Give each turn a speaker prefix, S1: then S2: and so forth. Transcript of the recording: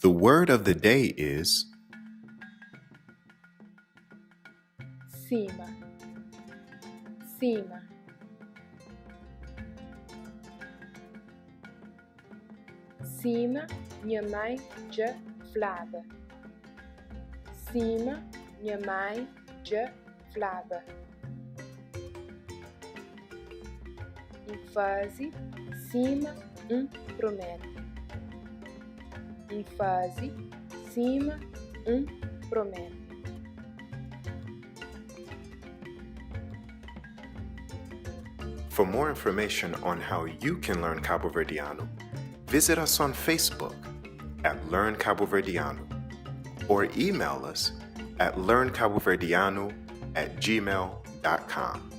S1: The word of the day is
S2: Sima Sima Sima nha mai dja flaba Sima nha mai dja flaba N faze sima N promete N faze sima N promete.
S1: For more information on how you can learn Caboverdiano, visit us on Facebook at Learn Caboverdiano or email us at learncaboverdiano at gmail.com.